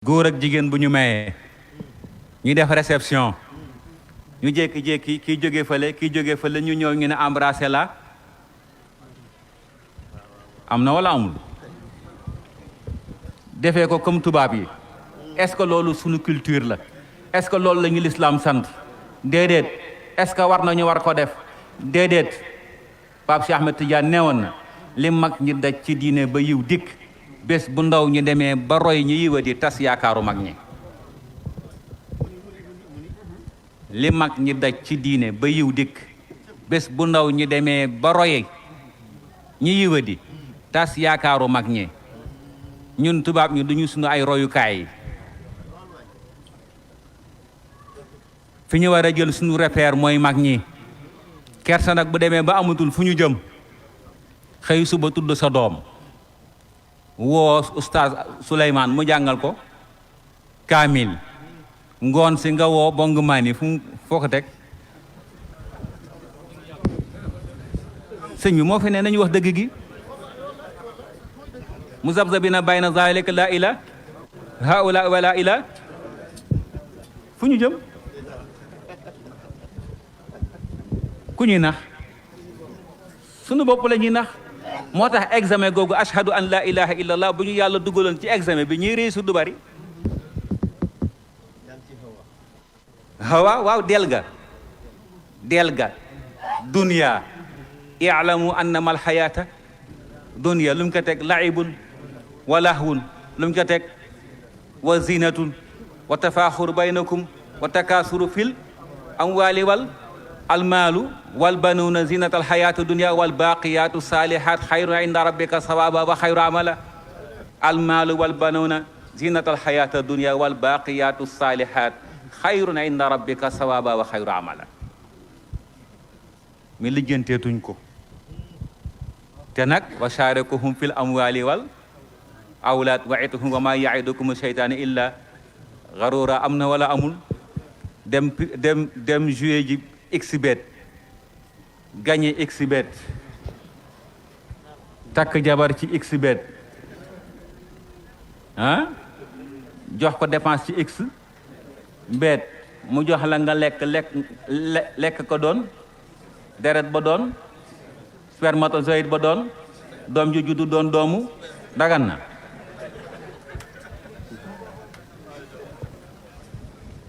góor ak jigéen bu ñu mayee ñu def réception ñu jékki-jékki kii jóge fële ñu ñëw ñu ne embrassé la am na wala amul defee ko comme tubaab yi est-ce que loolu sunu culture la est-ce que loolu la ñu lislaam sant déedéet est-ce que war ko def déedéet Pape Cheikh Ahmed Tidiane neewoon na li mag ñi daj ci diine ba yiw dikk bés bu ndaw ñi demee ba roy ñi yiwa di tas yaakaaru mag ñi li mag ñi daj ci diine ba yiw dikk bés bu ndaw ñi demee ba roye ñi yiwa di tas yaakaaru mag ñi ñun tubaab ñu duñu sunu ay royukaay fi ñu war a jël sunu repère mooy mag ñi kersa nag bu demee ba amatul fu ñu jëm xëy suba tudd sa doom woo oustaz Souleymane mu jàngal ko kaamil ngoon si nga woo bong maani foo ko teg sëñ bi moo fi ne nañu wax dëgg gi muzabzabina bayna zalika la ila haula wala ila fu ñu jëm ku ñuy nax sunu bopp la ñuy nax moo tax examen googu ashhadu an la ilaha illallah bu ñu yàlla dugaloon ci examen bi ñuy réussir du bari waaw del ga dunya i'lamu annama alxayata dunya lu mu ko teg laibun wa lahwun lu mu ko teg wa zinatun wa tafaaxur baynakum wa takaasuru fil amwali wal almaalu wal banuuna zinat alxayatu dunya wal baqiyatu salihat xayru inda rabbika sawaba wa xayru amala almaalu wal banuuna zinat alxayatu dunya wal baqiyatu salihat xayrun inda rabbika sawaba wa xayru amala mi lijjanteetuñ ko te nag wa shaarikuhum fil amwali wal awlaad wa'iduhum wa ma ya'idukum sheytaanu illa garura am na wala amul dem jouer ji xbet gagné xbet takk jabar ci xbet jox ko dépense ci x bet mu jox la nga lekk ko doon deret ba doon spermatozoïde ba doon doom ju juddu doon doomu dagan na